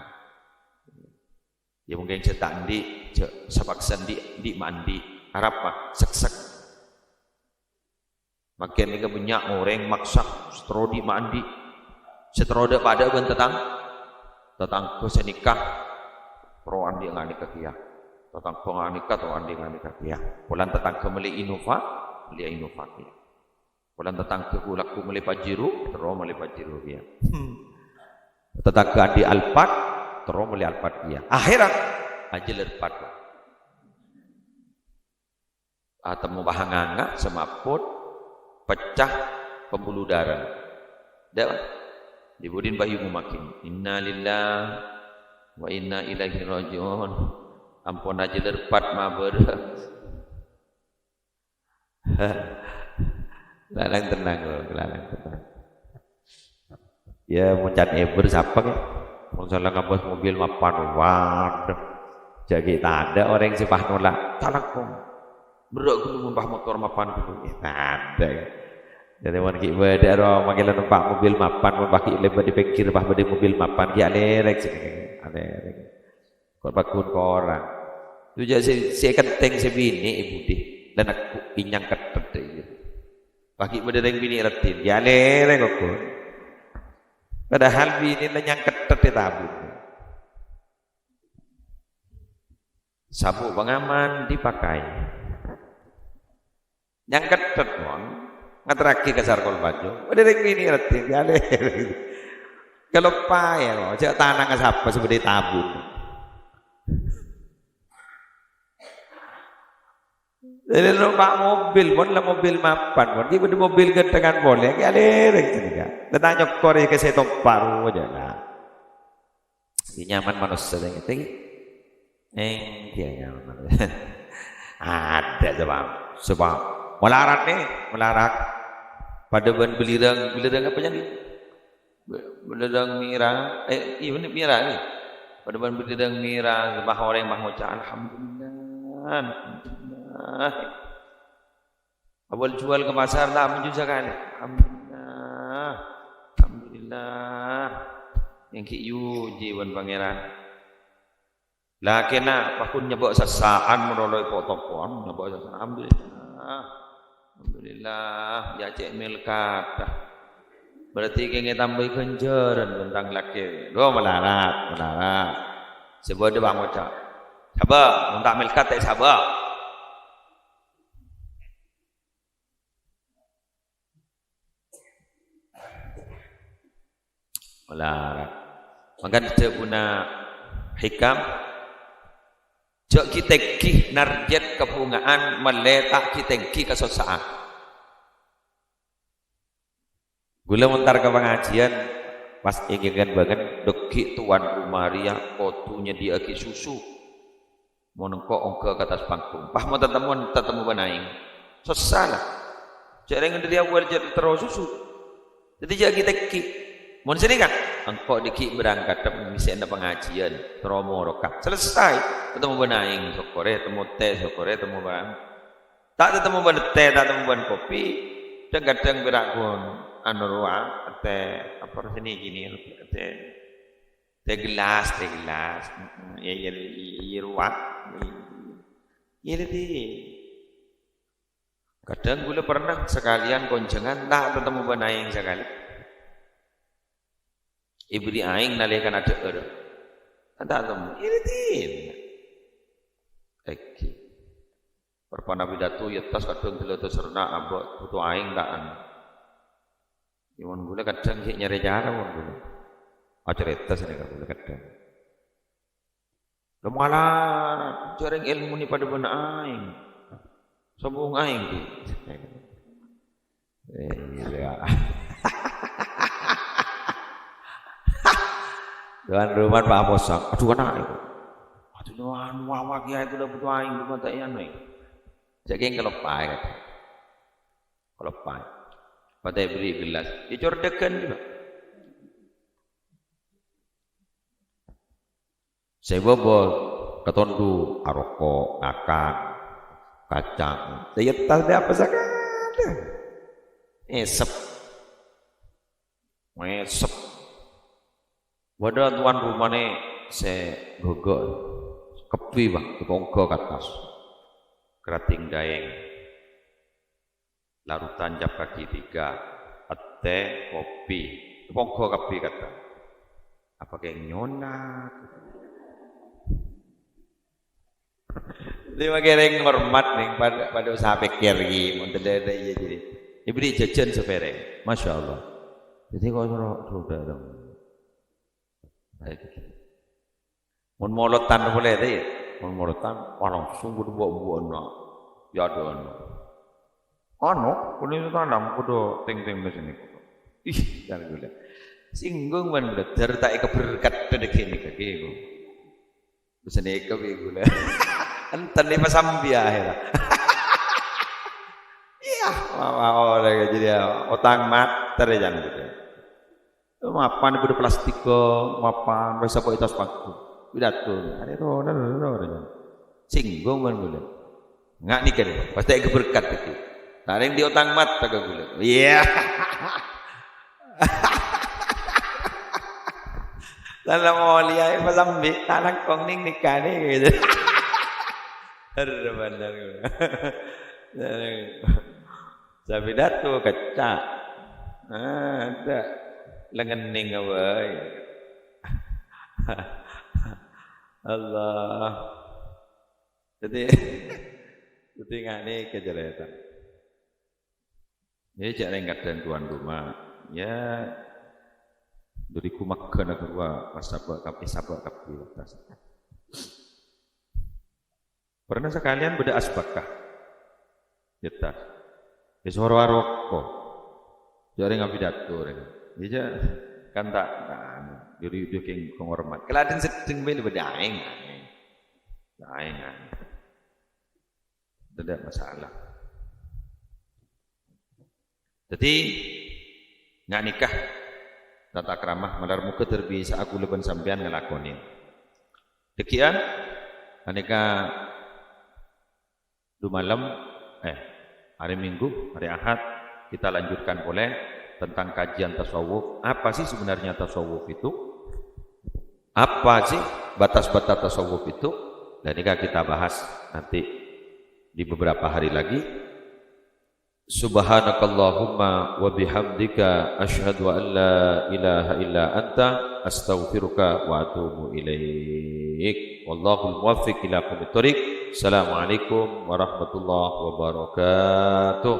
Ya, mungkin jhâ' ta' andi', jhâ' sapaksa andi', andi' ma' andi'. Arapa? Seksek. Mangkèn nèka bânnya' orèng maksa sè terro andi' ma' andi'. Sè terro dâ' padâ bân tatang-, tatangghâ sè nèka. Terro andi' nganèka kèya. Tatangghâ nganèka, terro andi' nganèka kèya. Polana tatangghâ mellè Innova, mellè Innova kèya. Polana tatangghâ ghu-, lagghu mellè Pajero, terro mellè Pajero kèya. Hmm. Tatangghâ andi' Alphard, terro mellè Alphard kèya. Akhèrra, ajhâlâr pat. Atemmo pahanganga, sè mapot, pecah pembuluh darah. Dâ', di budin bayu ngomaghi, "Innalillahi wa inna ilaihi raji'un." Ampon ajhâlâr pat mabârâ. Lanang tenang, lho, lanang tenang. Ya, mon can èbâr sapa, kè? Mon sala ngabâs mobil mapan, waduh. Jhâ' ghi' tadâ' orèng sè pas nolak. Talangkong. Berrâ' ghâllu mon pas motor mapan ghâllu. Ya, tadâ'. Dhâddhi, mon ghi' bâdâ ro, mangkèn la nompa' mobil mapan, mon pas ghi' lèbât è pèngghir, pas bâdâ mobil mapan, ghi' alèrèk sènèng. Alèrèk. Kok paggun korang. Itu jhâ' sè, sè kentèng sè binè' è budi. Lan aku inyang kettet, iyâ. Pas ghi' bâdâ rèng binè' raddhin, ya lèrèng kok. Padahal binè' la nyang kettet è tabung. Sabuk pengaman dipakai. Nyang kettet, mon. Ngaterraghi ka Sarkol Bajo. Bâdâ rèng binè' raddhin, ya lèrèng. Kaloppaè, mon. Jhâ' tanangnga sapa sè bâdâ è tabung. Jadi, nompa' mobil, mon, la mobil mapan, mon. Ghi' bâdâ mobil ghântengan polè, ghi' alèrèng ghânèka. Tadâ' nyokkorè ka sè tompa' rowa jhâ' la. Ghi' nyaman manossa sè ngètè ghi'. Èngghi nyaman manossa. Adâ' sebab, sebab. Malarat nè, malarat. Padâ bân bellirâng, bellirâng apa jadi? Bellirâng mèra, eh, iyâ, bânnè mèra, iyâ. Padâ bân bellirâng mèra, pas orèng pas ngoca', "Alhamdulillah, alhamdulillah." Awal jual ke pasar, la maju sakalè. "Alhamdulillah, alhamdulillah." Èngghi èyuji bân Pangèran. Lakèna paggun nyabâ' sassa'an, malolo èpo-topo'an, nyabâ' sassa'an. "Alhamdulillah. Alhamdulillah, ya cè' mèlkadhâ. Berarti kèngèng tambâi ghânjhârân bân tang lakè." Duh, malarat, malarat. Sè bâdâ pas ngoca', "Sabâ', mon ta' mèlkat ta' sabâ'." Malarat. Mangkana dhâbuna Hikam, "Jhâ' ghi'-tèngghi narjhât kabhunga'an, mèlè ta' ghi'-tèngghi kasossa'an." Ghulâ montar ka pangajiân, pas èngèngan bângèn, dhâggi' towan roma rèya kodhu nyadhiyâ'aghi susu. Mon engko' ongghâ ka attas panggung, pas mon tatemmo, tatemmo bân aèng. Sossa, la. Jhâ' rèng dhâri awwal jhâ' terro susu. Dhâddhi jhâ' ghi'-tèngghi. Mon sanèka, engko' dhâggi' berangkat ngèssèna pangajiân, terro moroka. Selesai, tatemmo bân aèng, sokkorè, temmo tè, sokkorè, temmo bân. Ta' tatemmo bân tè, ta' tatemmo bân kopi. Dhâng-kadhâng pèra' ghun anu rowa, tè, apa sè nè gini, tè, tè gelas, tè gelas. Iyâ, iyâ, iyâ, rowa. Iyâ, iyâ. Kadhâng ghulâ pernah sakalèyan konjhângan, ta' tatemmo bân aèng sakalè. Èbherri' aèng nalèkana dhâ'âr. Ta' tatemmo. Iyâ, iyâ. Èngghi. Parpana pidato, iyâ, tas kadhâng dâlâ tas serna abâ' bhuto aèng ta'an. Iyâ, mon ghulâ kadhâng ghi' nyarè cara, mon ghulâ. Acarèta sanèka ghulâ kadhâng. Lho, malah jhâreng èlmona padâ bân aèng. Sombong aèng, ghi. Eh, iyâ. Tuan rumah Pak Aposang. Aduh, ana' itu. Aduh, anu, wawa kiai itu udah butuh aèng, bukan tak iyan, weh. Saking keloppaè, kan. Keloppaè. Patè bherri' gelas. Iyâ, cor dhâghân jhughâ. Sè bobot, katondhu, aroko', ngakan, kacang. Sè èyettas dâ' apa sakalè. Èsep. Èsep. Bâdâ tuan rumana sè ghâghâ. Kabbhi, Bang, èpongghâ ka attas. Kerating daèng. Larutan cap kaki tiga, tè, kopi, èpongghâ kabbhi kata. Apa kèng nyona? Lima kereng hormat nih, pada, pada usaha pikir ghi, mon tadâ' iyâ jadi. Èbherri' jhâjhân sapèrèng. Masya Allah. Jadi kok soro, saudara. Baik. Mon molotan polè, tè. Mon molotan, wah, langsung kodhu bu-, buwâna. Yâ, adhu, anu. Anu, kuni tanam kodhu teng-teng di sini. Ih, kan ghulâ. Singgung bân ghulâ, dâr ta' èkaberkat dâddhi kènè kaki, kok. Sanèka bi' ghulâ. Enten èpasambi akhirnya. Iyâ, ma-, ma-, oleh jadi otang matèr jân ghulâ. Mapan bâdâ plastik, mapan, wis apa ètos paku. Pidato, arè ro, ro, ro, ro, ro. Singgung kan ghulâ. Nga' nèka nè, pastè èkaberkat nèka. Tarèng di otang mata ka ghulâ. Iyâ. Lan la molèya, pasambi, ta' langkong nèng nèka nè, gitu. Har, bener. Sapidato kècca'. Ah, ada. Lengngenning apa? Allah. Jadi, jadi ngani kejeretan. Ini cak rèng kadhâng tuan rumah. Ya, dari kumakan aku dua, pas sabak kapi, sabak kapi. Pernah sakalèyan bâdâ asbakah? Yetta. Wis ro-ro ko. Jârèya ngapidato rèng. Iyâ, kan ta', nah, duri-duri kèng penghormat. Kaladen sedheng bâi bâdâ aèng, aèng. Aèng, aèng. Tidak masalah. Dhâddhi, nga' nèka tata krama, malar moghâ dâr bisa'a kaulâ bân sampèyan ngalakonè. Dhâggi'ân, anèka du malem, eh, hari Minggu, hari Ahad, kita lanjutkan polè tentang kajian tasawuf. Apa sih sebenarnya tasawuf itu? Apa sih batas-batas tasawuf itu? Dan ini akan kita bahas nanti di beberapa hari lagi. Subhanakallahumma wa bihamdika, asyhadu an la ilaha illa anta, astaghfiruka wa atubu ilaik. Wallahul muwaffiq ila aqwamit thoriq. Assalamualaikum warahmatullahi wabarakatuh.